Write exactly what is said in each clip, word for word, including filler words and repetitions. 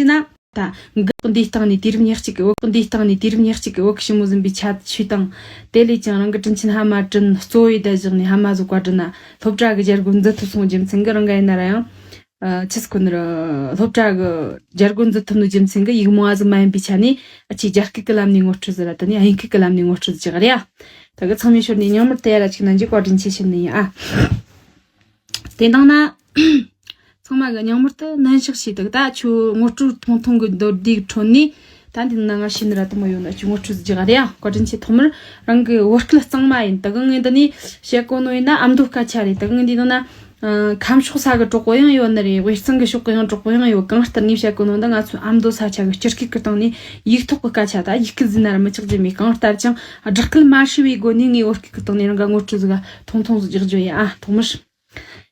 ན། ད་འགག་འདིའི་སྟེང་ནས་དུས་རབས་ཉེར་གཅིག་གི་བོད། འདིའི་སྟེང་ནས་དུས་རབས་ཉེར་གཅིག་གི་བོད་ཀྱི་ཞི་མོ་ཟིན་པའི་ཆ་ཆུས་དང་། དེ་ལས་ཀྱང་རང་གི་དྲིན་ཆེན་ཕ་མ་དྲིན་གཙོ་བོའི་བསྡད་བཞག་ནས་ཕ་མ་ཟིག་བཀའ་དྲིན་ན་སློབ་གྲྭ་གི་རྒྱལ་སྒོ་འཛུལ་ཐུབ་སོང་རྒྱུ་མཚན་གྱིས། རང་ག་ཡིན་ན་ར་ཡང་ཨ་ཆི་ཟིག་གོ་ནི་ར། སློབ་གྲྭ་གི་རྒྱལ་སྒོ་འཛུལ་ཐུབ་ནི་རྒྱུ་མཚན་གྱིས་ཡིག་རྨོངས་པ་ཟིག་མ་ཡིན་པའི་ཆ་ནས། ཨ་ཆི་རྒྱ་སྐད་ཀྱི་ལམ་ནས་ངོ་སྤྲོད་ཟིག་ར། དེ་ནས་དབྱིན་སྐད་ཀྱི་ལམ་ནས་ངོ་སྤྲོད་ཟིག་རྒྱག་རེད་ཡ། ད་གི་ཚང་མའི་ཞོར་ནས་སྙིང་མར་དེ་ཡ་ར་ཅིག་ན་འཇིག་བཀའ་དྲིན་ཆེ་ཞུ་ནི་ཡིན་ཨ། དེ་དང་ན། ཚང་མ་གི་སྙིང་མར་དུ་ནན་ཤག་ཞིག་དུ་ད་ཁྱོད་ངོ་སྤྲོད་ཐུང་ཐུང་གི་མདོར་བསྡུས་ཁྲོད་ནས། ད་འདི་ན་ང་ཤི་ནི་ར་དུ་མ་ཡོད་ན་ཁྱོད་ངོ་སྤྲོད་ཟིག་རྒྱག་རེད་ཡ། བཀའ་དྲིན་ཆེ། ཐོག་མར་རང་གི་བོད་སྐད་གཙང་མ་ཡིན། ད་གི་ངས་འདི་ནས་བཤད་གོ་ནོ་ཡིན་ན་ཨ་མདོ་སྐད་ཆ་རེད། ད་གི་ངས་འདི་ནང་ན། ཨ་ཁམས་ཕྱོགས་ས་གི་གྲོགས་པོ་ཡང་ཡོད་ནི་རེད། དབུས་གཙང་གི་ཕྱོགས་གི་ཡང་གྲོགས་པོ་ཡང་ཡོད། གང་ལྟར་ངས་བཤད་གོ་ནོ་འདི་ང་ཚོའི་ཨ་མདོ་ས་ཆ་གི་སྤྱི་སྐད་གི་སྟེང་ནས་ཡིག་ཐོག་གི་སྐད་ཆ། ད་ཡིག་སྐད་ཟིན་ན་ར་མི་ཆགས་རྒྱུ་མེད། གང་ལྟར་ཀྱང་སྦྲགས་སྐད་མ་ཧྲི་བའི་སྒོ་ནས་ངས་བོད་སྐད་གི་སྟེང་ནས་རང་ག་ངོ་སྤྲོད་ཟིག་ཐུང་ཐུང་ཟིག་རྒྱག་རྒྱུ་ཡིན་ཨ། ཐོག་མར།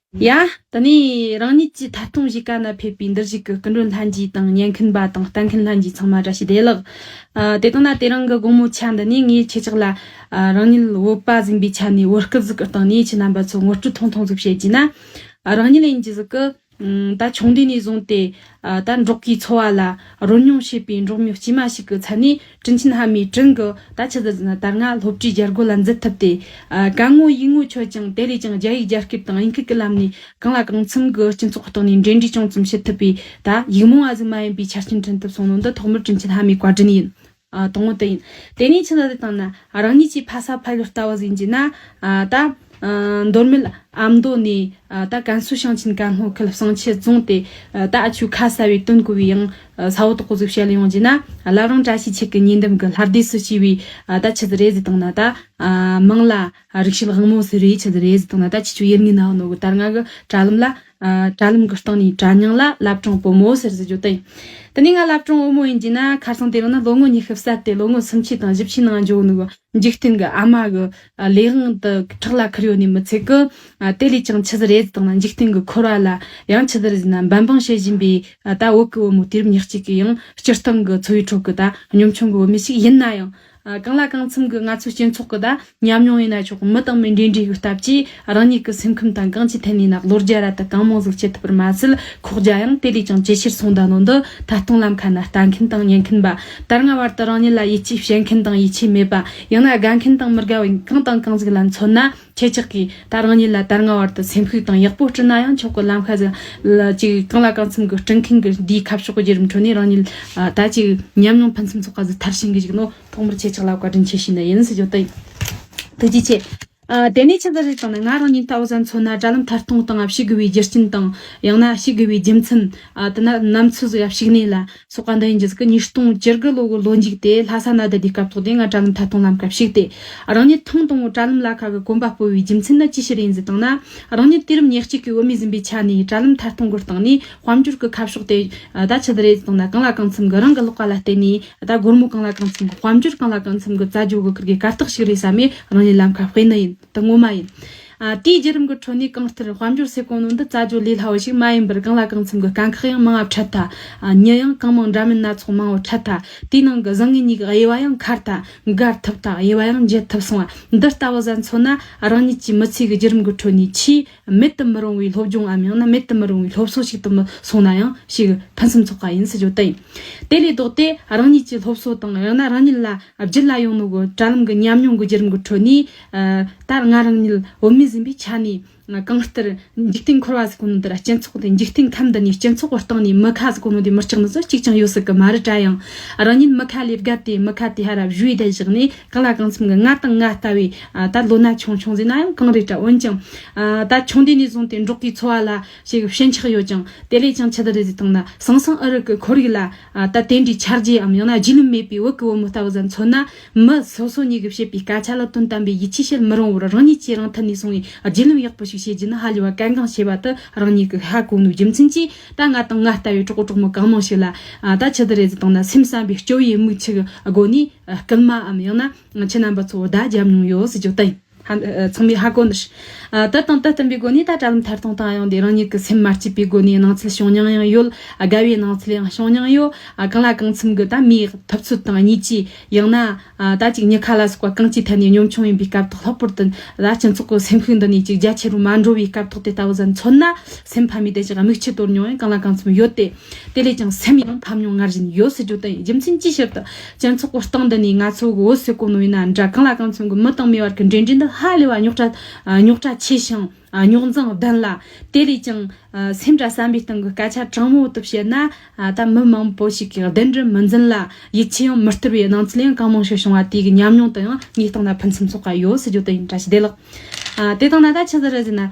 ཡ། དེ་ནས་རང་ཉིད་ཀྱི་ཐད་གཏོང་གཞིས་ཀ་ན་ཕེབས་པའི་འདིར་བཞུགས་ཀྱི་སྐུ་མགྲོན་ལྷན་རྒྱས་དང་ཉན་མཁན་པ་དང་ལྟ་མཁན་ལྷན་རྒྱས་ཚང་མ་བཀྲ་ཤིས་བདེ་ལེགས། ཨ་དེ་དང་ན་དེ་རིང་གི་དགོང་མོ་ཆ་འདི་ནས་ངས་ཁྱེད་ཅག་ལ་ཨ་རང་ཉིད་བོད་པ་ཟིན་པའི་ཆ་ནས་བོད་སྐད་ཟིག་གི་སྟེང་ནས་ཁྱེད་རྣམ་པ་ཚོ་ངོ་སྤྲོད་ཐུང་ཐུང་ཟིག་བཤད་རྒྱུ་ན། ཨ་རང་ཉིད་ཡིན་གྱི་ཟིག་གི་ཨུམ། ད་ཆུང་དུས་ནས་བཟུང་སྟེ། ཨ་ད་འབྲོག་གི་འཚོ་བ་ལ་རོལ་མྱོང་བྱས་པའི་འབྲོག་མི་དཀྱུས་མ་ཞིག་གི་མཚན་ནས། དྲིན་ཆེན་ཕ་མའི་དྲིན་གྱིས་ད་ཆི་ཟེར་ན་ད་སྔ་སློབ་གྲྭའི་རྒྱལ་སྒོ་ལ་འཛུལ་ཐུབ་སྟེ། ཨ་གད་ངོ་ཡིག་ངོ་ཆོད་ཅིང་། དེ་ལས་ཀྱང་རྒྱ་ཡིག་རྒྱ་སྐད་དང་དབྱིན་སྐད་ཀྱི་ལམ་ནས་གང་ལ་གང་འཚམ་གྱི་སྤྱི་ཚོགས་སྟེང་ནས་འབྲེལ་འདྲིས་ཅུང་ཙམ་བྱེད་ཐུབ་པའི། ད་ཡིག་རྨོངས་པ་ཟིག་མ་ཡིན་པའི་ཆ་རྐྱེན་བསྐྲུན་ཐུབ་སོང་ནོ་འདི་ཐོག་མར་དྲིན་ཆེན་ཕ་མའི་བཀའ་དྲིན་ཡིན། ཨ་དང་པོ་དེ་ཡིན། དེ་ནས་ཆི་ཟིག་རེད་བཏང་ན། རང་ཉིད་ཀྱི་ཕ་ས་ཕ་ཡུལ་ལྟ་བུ་ཟིག་ཡིན་གྱི་ན། ཨ་ད་ཨ་མདོ་སྨད་ཨ་མདོ་ནས། ཨ་ད་ཀན་སུའུ་ཞིང་ཆེན་ཀན་ལྷོ་ཁུལ་བསང་ཆུ་རྫོང་དེ། ཨ་ད་ཨ་ཆུ་ཁ་ས་བའི་དོན་གོ་བའི་ཡང་ཨ་ས་བོ་དོག་གོ་ཟིག་བཤད་ལ་ཡོང་གྱི་ན། བླ་བྲང་བཀྲ་ཤིས་འཁྱིལ་གྱི་ཉེ་འདབས་ཀྱི་ལྷ་སྡེ་སུ་ཞེས་པའི། ཨ་ད་ཆི་ཟིག་རེད་ཟེར་བཏང་ན། ད་ཨ་མིང་ལ་རིག་བྱེད་དབང་མོ་ཟེར་རེད། ཆི་ཟིག་རེད་ཟེར་བཏང་ན། ད་ཁྱེད་ཆོ་ཡུལ་དངོས་ན་ནོ་གི་ད་སྔ་གི་དྲ་ལམ་ལ། ཨ་དྲ་ལམ་གི་སྟེང་ནས་དྲ་མྱིང་ལ་བླ་བྲང་བུ་མོ་ཟེར་ཟེར་རྒྱུ་དེ་ཡིན། དེ་ནས་ང་བླ་བྲང་བུ་མོ་ཡིན་གྱི་ན། ཁ་སང་དེ་རིང་ན་ལོ་ངོ་ཉི་ཤུ་རྩ་བརྒྱད། ལོ་ངོ་སུམ་ཅུ་དང་བཞི་བཅུའི་ནང་འཇོག་ནི་གི་འཇིག་རྟེན་གྱི་ཨ་མ་གི་ཨ་ལས་དབང་དུ་ཁྲག་ལ་ཁུར་ཡོད་ནི་མི་ཚད་གི། ཨ་དེ་ལས་ཀྱང་ཆི་ཟིག་རེད་ཟེར་བཏང་ན། འཇིག་རྟེན་གྱི་འཁོར་བ་ལ་ཡང་ཆི་ཟིག་རེད་ཟེར་ན། འབད་འབུངས་བྱེད་བཞིན་པའི་ཨ་ད་བོད་ཀྱི་བུ་མོ་དུས་རབས་ཉེར་གཅིག་གི་ཡང་སྤྱིར་བཏང་གི་འཚོ་བའི་ཁྲོད་ཀྱི་ད་གཉོམ་ཆུང་གི་བུད་མེད་ཞིག་ཡིན་ན་ཡང་། ཨ་གང་ལ་གང་འཚམ་གྱི་ང་ཚོའི་སྤྱི་ཚོགས་ཀྱི་ད་ཉམས་མྱོང་ཡིན་ན་ཆོག་མི་དང་མི་འབྲེལ་འདྲིས་ཀྱི་སྟབས་ཀྱིས། རང་ཉིད་ཀྱི་སེམས་ཁམས་དང་གང་ཅིའི་ཐད་ནས་ན་བློ་རྒྱ་ར་དང་གང་མང་ཟིག་བསྐྱེད་ཐུབ་པར་མ་ཟད། ཁོག་རྒྱ་ཡང་དེ་ལས་ཀྱང་ཇེ་ཆེར་སོང་ད་ནོ་འདི་ད་སྟོང་ལམ་ཁ་ན་ལྟ་མཁན་དང་ཉན་མཁན་པ། ད་སྔ་བར་དུ་རང་ཉིད་ལ་ཡིད་ཆེས་བྱེད་མཁན་དང་ཡིད་ཆེས་མེད་པ། ཡང་ན་དགའ་མཁན་དང་མི་དགའ་བའི་གང་དང་གང་ཟིག་ལ་མཚོན་ན། ཁྱེད་ཅག་གིས་ད་རང་ཉིད་ལ་ད་སྔ་བར་དུ་སེམས་ཤུགས་དང་ཡག་པོ་བསྐྲུན་ན་ཡང་ཆོག་གི། ལམ་ཁ་ཟིག་ལ་ཅིག་གང་ལ་གང་འཚམ་གྱི་བསྐྲུན་མཁན་གྱི་འདིའི་ཁ་ཕྱོགས་ཀྱི་བརྒྱུད་རིམ་ཁྲོད་ནས་རང་ཉིད་ད་ཅིག་ཉམས་མྱོང་ཕུན་སུམ་ཚོགས་པ་ཟིག་མཐར་ཕྱིན་གི་བཞག་ནོ། ཐོག་མར་ཁྱེད་ཅག་ལ་བཀའ་དྲིན་ཆེ་ཞུ་ནི་ཡིན་ཟེར་རྒྱུ་དེ་ཡིན། ཐུགས་རྗེ་ཆེ། ཨ་དེ་ནས་ཆི་ཟིག་རེད་བཏང་ན། ང་རང་ཉིད་ལྟ་བུ་ཟིག་མཚོན་ན། དྲ་ལམ་ཐད་གཏོང་སྟེང་ཞུགས་དགོས་པའི་རྒྱུ་རྐྱེན་དང་། ཡང་ན་ཞུགས་དགོས་པའི་རྒྱུ་མཚན། ཨ་དེ་ན་ནམ་ཚོད་ཟིག་ཞུགས་ནས་ལ་སོགས་པ་འདི་ཡིན་རྒྱུ་ཟིག་གི། ཉིས་སྟོང་བཅུ་དགུ་ལོ་གི་ལོ་མཇུག་དེ་ལྷ་ས་ན་བསྡད་དུས་སྐབས་ཐོག་དེ་ང་དྲ་ལམ་ཐད་གཏོང་ལམ་ཁ་ཞུགས་ཏེ། རང་ཉིད་ཐེངས་དང་པོ་དྲ་ལམ་ལ་ཁ་གི་གོམ་པ་སྤོ་བའི་རྒྱུ་མཚན་ནི་ཅི་ཞིག་རེད་ཟེར་བཏང་ན། རང་ཉིད་དུས་རབས་ཉེར་གཅིག་གི་བུད་མེད་ཟིན་པའི་ཆ་ནས་དྲ་ལམ་ཐད་གཏོང་གི་སྟེང་ནས་དཔལ་འབྱོར་གྱི་ཁ་ཕྱོགས་དེ་ད་ཆི་ཟིག་རེད་ཟེར་བཏང་ན། གང་ལ་གང་འཚམ་གྱི་རང་གི་ཀློག་པ་ལ་བརྟེན་ནས། ད་སྒོར་མོ་གང་ལ་གང་འཚམ་གྱི་དཔལ་འབྱོར་གང་ལ་གང་འཚམ་གྱི་བཙལ་རྒྱུ་གི་ཁུར་གི་གར་སྟེགས་ཤིག་རེད་བསམ་ནས་རང་ཉིད་ལམ་ཁ་སྤོས་ནི་ཡིན། དེ་ངོ་མ་ཡིན། ཨ་དེའི་བརྒྱུད་རིམ་གྱི་ཁྲོད་ནས་གང་ལྟར་དཔལ་འབྱོར་ཟེར་གོ་ནོ་འདི་བཙལ་རྒྱུ་ལས་སླ་བོ་ཞིག་མ་ཡིན་པར། གང་ལ་གང་འཚམ་གྱི་དཀའ་ཁག་ཡང་མང་བ་འཕྲད་ཐལ། ཨ་མྱི་ཡང་གང་མང་འདྲ་མིན་སྣ་ཚོགས་མང་བོ་འཕྲད་ཐལ། དེའི་ནང་གི་བཟང་ངན་གཉིས་ཀྱི་དབྱེ་བ་ཡང་འཁར་ཐལ། འགལ་ཐུབ་ཐལ། དབྱེ་བ་ཡང་འབྱེད་ཐུབ་སོང་བ། འདི་ལྟ་བུ་ཟིག་མཚོན་ན། རང་ཉིད་ཀྱི་མི་ཚེ་གི་བརྒྱུད་རིམ་གྱི་ཁྲོད་ནས་ཆེས་མེད་དུ་མི་རུང་བའི་སློབ་སྦྱོང་ངམ། ཡང་ན་མེད་དུ་མི་རུང་བའི་སློབ་གསོ་ཞིག་ཏུ་མི་སོང་ན་ཡང་ཞེ་གི་ཕུན་སུམ་ཚོགས་པ་ཡིན་ཟེར་རྒྱུ་དེ་ཡིན། དེ་ལས་ལྡོག་སྟེ་རང་ཉིད་ཀྱི་སློབ་གསོ་དང་། ཡང་ན་རང་ཉིད་ལ་བརྒྱུད་ལ་ཡོང་ནོ་གི་དྲ་ལམ་གྱི་ཉམས་མྱོང་གི་བརྒྱུད་རིམ་གྱི་ཁྲོད་ནས། ཨ་ད་ང་རང་ཉིད་བུད་མེད་ཟིན་པའི་ཆ་ནས། གང་ལྟར་འཇིག་རྟེན་འཁོར་བ་ཟེར་གོ་ནོ་འདི་ར་སྤྱི་ཚོགས་དེ། འཇིག་རྟེན་ཁམས་འདི་ནས་སྤྱི་ཚོགས་སྟེང་ནས་མི་ཁ་ཟེར་གོ་ནོ་དེ་མི་སྐྲག་ནི་ཚོ་གཅིག་ཀྱང་ཡོད་སྲིད་གི་མ་རེད་དྲ། ཡང་རང་ཉིད་མི་ཁ་ལས་བརྒལ་ཏེ་མི་ཁ་དེ་ཧ་ར་བཞུས་བསྡད་བཞག་ནས། གང་ལ་གང་འཚམ་གྱི་ང་དང་ང་ལྟ་བུའི་ཨ་ད་ལོ་ན་ཆུང་ཆུང་ཟིག་ན་ཡང་གང་རེད་དྲ། འོན་ཀྱང་ཨ་ད་ཆུང་དུས་ནས་བཟུང་སྟེ་འབྲོག་གི་འཚོ་བ་ལ་ཞེ་གི་ཞེན་ཆགས་ཡོད་ཅིང་། དེ་ལས་ཀྱང་ཆི་ཟིག་རེད་ཟེར་བཏང་ན། ཟང་ཟིང་ཨ་རི་གི་ཁོར་ཡུག་ལ་ཨ་ད་དེ་འདྲའི་ཆ་རྒྱུས་འམ། ཡང་ན་རྒྱུས་ལོན་མེད་པའི་བོད་ཀྱི་བུ་མོ་ལྟ་བུ་ཟིག་མཚོན་ན། མི་སོ་སོ་ཉིད་ཀྱིས་བྱེད་པའི་སྐད་ཆ་ལ་དོན་དམ་པའི་ཡིད་ཆེས་བྱེད་མི་རུང་བར། རང་ཉིད་ཀྱིས་རང་ཐད་ནས་སོང་བའི་རྒྱུས་ལོན་ཡག་པོ་ཞིག་བྱེད་རྒྱུ་ནི་ཧ་ལས་པ་གལ་འགངས་ཆེ་བ་དེ་རང་ཉིད་ཀྱིས་ཧ་གོ་ནོའི་རྒྱུ་མཚན་གྱིས། ད་ང་དང་ང་ལྟ་བུའི་གྲོགས་པོ་གྲོགས་མོ་གང་མང་ཞིག་ལ་ཨ་ད་ཆི་ཟིག་རེད་ཟེར་བཏང་ན། སེམས་བསམ་པའི་སྐྱོ་བའི་མིག་ཆུ་གི་སྒོ་ནས་སྐུལ་མའམ། ཡང་ན་ཁྱེད་རྣམ་པ་ཚོ་བརྡ་བརྒྱབ་མྱོང་ཡོད་ཟེར་རྒྱུ་དེ་ཡིན། ཚང་མས་ཧ་གོ་ནི། ཨ་དེ་དང་དེ་བསྟུན་པའི་སྒོ་ནས་ད་དྲ་ལམ་ཐད་གཏོང་བཏང་ཡོང་དུས་རང་ཉིད་ཀྱི་སེམས་མ་སྐྱིད་པའི་སྒོ་ནས་སྣང་ཚུལ་བྱུང་མྱོང་ཡང་ཡོད། ཨ་དགའ་བའི་སྣང་ཚུལ་ཡང་བྱུང་མྱོང་ཡོད། ཨ་གང་ལ་གང་འཚམ་གྱི་ད་མིའི་ཐུབ་ཚོད་དང་གཉིས་ཀྱིས། ཡང་ན་ཨ་ད་ཅིག་མྱི་ཁ་ལ་སོགས་པ་གང་ཅིའི་ཐད་ནས་གཉོམ་ཆུང་ཡིན་པའི་སྐབས་ཐོག། ལྷག་པར་དུ་ད་སྤྱི་ཚོགས་ཀྱི་སེམས་ཤུགས་འདི་ནས་ཅིག་རྒྱ་ཆེ་རུ་མ་འགྲོ་བའི་སྐབས་ཐོག་དེ་ལྟ་བུ་ཟིག་མཚོན་ན། སེམས་ཕམ་མི་དེ་ཅིག་མིག་ཆུ་གཏོར་མྱོང་ཡང་གང་ལ་གང་འཚམ་ཡོད་དེ། དེ་ལས་ཀྱང་སེམས་ཡང་ཕམ་མྱོང་སྔར་བཞིན་ཡོད་ཟེར་རྒྱུ་དེ་ཡིན། རྒྱུ་མཚན་ཅིའི་ཕྱིར་དུ་སྤྱི་ཚོགས་ཀྱི་སྟེང་འདི་ནས་ང་ཚོ་གི་བོད་ཟེར་གོ་ནོ་ཡིན་ན་འདྲ། གང་ལ་གང་འཚམ་གྱི་མི་དང་མི་བར་གྱི་འབྲེལ་འདྲིས་འདི་ཧ་ལས་པ་རྙོག་དྲ་རྙོག་དྲ་ཆེ་ཞིང་རྙོག་འཛིང་ལྡན་ལ། དེ་ལས་ཀྱང་སེམས་འདྲ་བསམ་པའི་སྟེང་གི་སྐད་ཆ་དྲང་མོ་དུ་བཤད་ན། ད་མི་མང་པོ་ཞིག་གིས་བདེན་དྲི་མི་འཛིན་ལ། ཡིད་ཆེས་ཡང་མི་སྟེར་བའི་སྣང་ཚུལ་ཡང་གང་མང་ཞིག་བྱུང་བ་དེ་གི་ཉམས་མྱོང་དུ་ཡང་ངའི་སྟེང་ན་ཕུན་སུམ་ཚོགས་པ་ཡོད་ཟེར་རྒྱུ་དེ་ཡིན། བཀྲ་ཤིས་བདེ་ལེགས། ཨ་དེ་དང་ན་ད་ཆི་ཟིག་རེད་ཟེར་ན།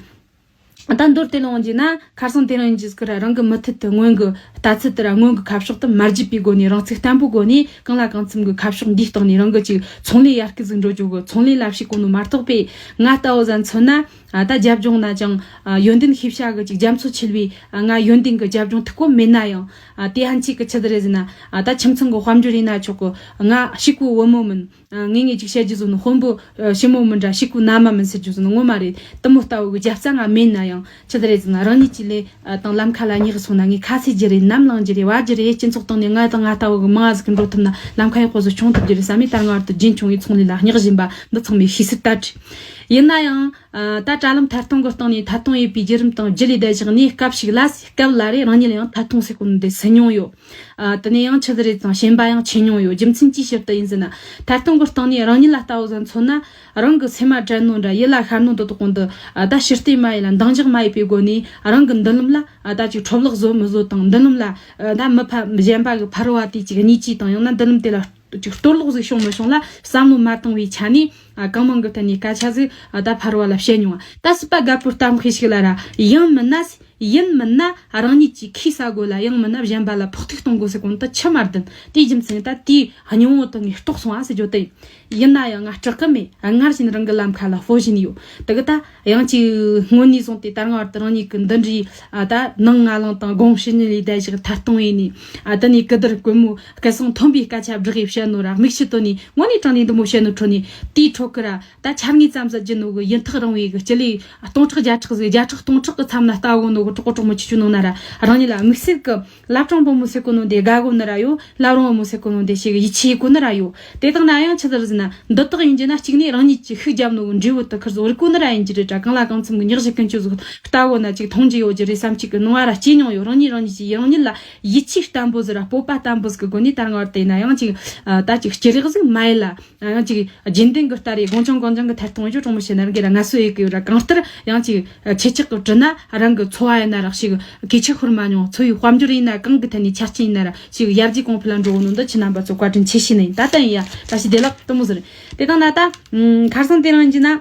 ད་མདོར་དེ་ལོངས་རྒྱུ་ན། ཁ་སང་དེ་རིང་ཡིན་རྒྱུ་ཟིག་ར་རང་གི་མུ་མཐུད་དུ་སྔོན་གྱི་ལྟ་ཚུལ་དེ་ར་སྔོན་གྱི་ཁ་ཕྱོགས་དེ་མ་བརྗེད་པའི་སྒོ་ནས། རང་ཚུགས་བརྟན་པོའི་སྒོ་ནས་གང་ལ་གང་འཚམ་གྱི་ཁ་ཕྱོགས་འདིའི་སྟེང་ནས་རང་གི་ཅིག་ཚོང་ལས་ཡར་སྐུལ་ཟིག་འགྲོ་རྒྱུ་གི་ཚོང་ལས་ལ་ཞུགས་གོ་ནོ་མ་གཏོགས་པའི། ང་ལྟ་བུ་ཟིག་མཚོན་ན། ཨ་ད་རྒྱབ་ལྗོངས་ན་ཅང་ཨ་ཡོན་ཏན་ཤེས་བྱ་གི་ཅིག་རྒྱ་མཚོ་ཆེ་བའི། ཨ་ང་ཡོན་ཏན་གྱི་རྒྱབ་ལྗོངས་ཐུག་གོ་མེད་ན་ཡང་། ཨ་དེ་ཧན་ཆེ་གི་ཆི་ཟིག་རེད་ཟེར་ན། ཨ་ད་ཁྱིམ་ཚང་གི་དཔལ་འབྱོར་ཡིན་ན་ཆོག་གི། ང་ཕྱུག་པོའི་བུ་མོ་མིན། ཨ་ངས་ངས་ཅིག་བཤད་རྒྱུ་བཟོ་ནི་དཔོན་པོ་ཨ་ཞི་མོ་མིན་འདྲ། ཕྱུག་པོའི་མནའ་མ་མིན་ཟེར་རྒྱུ་བཟོ་ནི་ངོ་མ་རེད། དེ་མོ་ལྟ་བུ་གི་རྒྱབ་རྩ་ང་མེད་ན་ཡང་ཆི་ཟིག་རེད་ཟེར་ན། རང་ཉིད་ཀྱི་ལས་ཨ་དང་ལམ་ཁ་ལ་ཉག་སོང་ན་ངས་ཁ་ཟས་རྒྱུ་རེད། ནམ་ལངས་རྒྱུ་རེད། བ་རྒྱུ་རེད། སྤྱི་ཚོགས་སྟེང་ནས་ང་དང་ང་ལྟ་བུ་གི་མང་ང་ཟིག་གི་འགྲོ་ཐུབ་ན་ལམ་ཁ་ཡག་པོ་ཟིག་བྱུང་ཐུབ་རྒྱུ་རེད་བསམ་ནས། ད་སྔར་དུ་རྒྱུན་འཁྱོངས་ངས་ཚོང་ལས་ལ་བསྙེགས་བཞིན་པ་འདི་ཚང་མས་ཤེས་གསལ་ལྟར་རེད། ཡིན་ན་ཡང་། ཨ་ད་དྲ་ལམ་ཐད་གཏོང་གི་སྟེང་ནས་ཐད་གཏོང་ཡེད་པའི་བརྒྱུད་རིམ་དང་རྒྱུད་ལས་བསྡད་བཞག་ནས། སྐབས་ཤིག་ལ་སྐབས་ལ་རེ་རང་ཉིད་ལ་ཡང་ཐད་གཏོང་ཟེར་གོ་ནོ་འདི་སུན་མྱོང་ཡོད། ཨ་དེ་ནས་ཡང་ཆི་ཟིག་རེད་ཙང་ཞེན་པ་ཡང་ཆེ་མྱོང་ཡོད། རྒྱུ་མཚན་ཅིའི་ཕྱིར་དུ་ཡིན་ཟེར་ན། ཐད་གཏོང་གི་སྟེང་ནས་རང་ཉིད་ལ་ལྟ་བུ་ཟིག་མཚོན་ན། རང་གི་སེམས་མ་དྲན་ནོ་འདྲ། ཡིད་ལ་ཤར་ནོ་འདི་དག་གོང་དུ་ཨ་ད་ཕྱིར་བལྟས་མ་ཡེད་ལ་འདང་རྒྱག་མ་ཡེད་པའི་སྒོ་ནས། རང་གི་མདུན་ལམ་ལ་ཨ་ད་ཅིག་འཕྲོ་བརླག་བཟོ་མི་བཟོ་དང་། མདུན་ལམ་ལ་ཨ་ད་མི་ཕ་གཞན་པ་གི་ཕ་རོལ་བ་དེ་ཅིག་གཉིས་ཀྱིས་དང་། ཡང་ན་མདུན་ལམ་དེ་ལ་ཅིག་གཏོར་བརླག་ཟིག་བྱུང་མི་བྱུང་ལ་བསམ་བློ་མ་བཏང་བའི་ཆ་ནས། ཨ་གང་མང་གི་ཐད་ནས་སྐད་ཆ་ཟིག་ཨ་ད་ཕ་རོལ་བ་ལ་བཤད་མྱོང་བ། ད་སྲིད་པ་རྒད་པོའི་གཏམ་དཔེ་ཞིག་ལ་ར། ཡང་མིན་ན། ཡིན་མིན་ན་རང་ཉིད་ཀྱིས་ཁས་ཟ་དགོས་ལ། ཡང་མིན་ན་གཞན་པ་ལ་ཕོག་ཐུག་གཏོང་དགོས་ཟེར་གོ་ནོ་ད་ཆི་མ་བདེན། དེའི་རྒྱུ་མཚན་ད་དེའི་སྙིང་བོ་དེ་ངས་རྟོགས་སོང་ཨ་ཟེར་རྒྱུ་དེ་ཡིན། ཡིན་ན་ཡང་ང་སྐྲག་གི་མེད། ཨ་སྔར་བཞིན་རང་གི་ལམ་ཁ་ལ་སྤོ་བཞིན་ཡོད། དེ་གི་ད་ཡང་ཅིག་སྔོན་ནས་བཟུང་སྟེ་ད་སྔ་བར་དུ་རང་ཉིད་ཀྱི་འདི་འདྲའི་ཨ་ད་ནངས་ང་ལངས་དང་དགོང་ཕྱི་ཉིན་ལས་བསྡད་བཞག་ཐད་གཏོང་ཡེད་ནས། ཨ་དེ་ནས་གི་དར་གོན་མོ་སྐད་གསང་མཐོན་པོའི་སྐད་ཆ་བསྒྲགས་ཡེད་བཤད་ནོ་ར། མིག་ཆུ་བཏོན་ནས་དངོས་གནས་དྲང་ནས་འདི་མོ་བཤད་ནོ་ཁྲོད་ནས། དེའི་ཁྲོད་ཀྱི་ར་ད་འཆར་ངོས་ཙམ་ཟིག་བརྒྱུད་ནོ་གི་ཡིན་ཐག་རིང་བའི་གི་སྤྱི་ལེ་སྟོང་ཕྲག་བརྒྱ་ཕྲག་ཟིག་བརྒྱ་ཕྲག་སྟོང་ཕྲག་གི་མཚམས་ན་ལྟ་གོ་ནོ་གི་གྲོགས་པོ་གྲོགས་མོ་ཆེ་ཆུང་ནང་ན་ར། རང་ཉིད་ལ་དམིགས་བསལ་གི་བླ་བྲང་བུ་མོ་ཟེར་གོ་ནོ་འདི། དགའ་གོ་ནི་ར་ཡོད། བླ་བྲང་བུ་མོ་ཟེར་གོ་ནོ་འདི་ཞིག་ཡིད་ཆེས་གོ་ནི་ར་ཡོད། དེ་དག་ན་ཡང་ཆི་ཟེར་ཟེར་ན། འདི་དག་ཡིན་རྒྱུ་ན་གཅིག་ནས་རང་ཉིད་ཀྱིས་ཤུགས་བརྒྱབ་ནོ་གི་འབྲས་བུ་དེ་ཁིར་ཟིག་རིག་གོ་ནི་ར་ཡིན་རྒྱུ་རེད་དྲ། གང་ལ་གང་འཚམ་གི་ཉག་གཞི་ཀུན་སྤྱོད་ཟིག་ལྟ་གོ་ན་ཅིག་མཐོང་རྒྱུ་ཡོད་རྒྱུ་རེད་བསམ་གཅིག་གི་སྣང་བ་ར་སྐྱེས་མྱོང་ཡོད། རང་ཉིད་རང་ཉིད་ཀྱིས་རང་ཉིད་ལ་ཡིད་ཆེས་བརྟན་པོ་ཟིག་ར་སྤོབས་པ་བརྟན་པོ་ཟིག་གི་སྒོ་ནས་ད་སྔ་བར་དེ་ཡིན་ན་ཡང་ཅིག་ཨ་ད་ཅིག་སྐྱི་རགས་ཟིག་མ་ཡེད་ལ། ཡང་ཅིག་རྒྱུན་ལྡན་གྱི་ལྟར་རེ་དགོང་ཆུང་དགོང་ཆུང་གི་ཐད་གཏོང་ཡོད་གྲོགས་མོ་བྱས་ན་རང་གི་ར་ང་སུ་ཡེ་གི་ཡོད་ར། གང་ལྟར་ཡང་ཅིག་ཁྱེད་ཅག་གི་དྲི་ན་རང་གི་འཚོ་བ་ཡིན་ན་རག་ཞིག་གི་ཆག་ཤོར་མ་མྱོང་། འཚོ་བའི་དཔལ་འབྱོར་ཡིན་ན་གང་གི་ཐད་ནས་ཆ་རྐྱེན་ཡིན་ན་ར་ཞིག་ཡར་རྒྱས་གོང་འཕེལ་ལ་འགྲོ་གོ་ནོ་འདི་ཁྱེད་རྣམ་པ་ཚོ་བཀའ་དྲིན་ཆེ་ཞུས་ནི་ཡིན། ད་ལྟ་ཡིན་ཡ་བཀྲ་ཤིས་བདེ་ལེགས་དུ་མོ་ཟེར། དེ་དང་ན་ད་ཁར་སང་དེ་རིང་ཡིན་རྒྱུ་ན།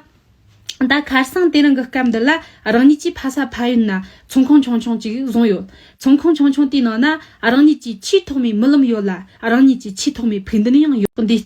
ད་ཁར་སང་དེ་རིང་གི་སྐབས་འདི་ལ་རང་ཉིད་ཀྱིས་ཕ་ས་ཕ་ཡུལ་ན་ཚོང་ཁང་ཆུང་ཆུང་ཅིག་བཟུང་ཡོད། ཚོང་ཁང་ཆུང་ཆུང་དེའི་ནང་ན་རང་ཉིད་ཀྱི་ཆེས་ཐོག་མའི་རྨི་ལམ་ཡོད་ལ། རང་ཉིད་ཀྱི་ཆེས་ཐོག་མའི་ཕུགས་འདུན་ཡང་ཡོད། འདིའི་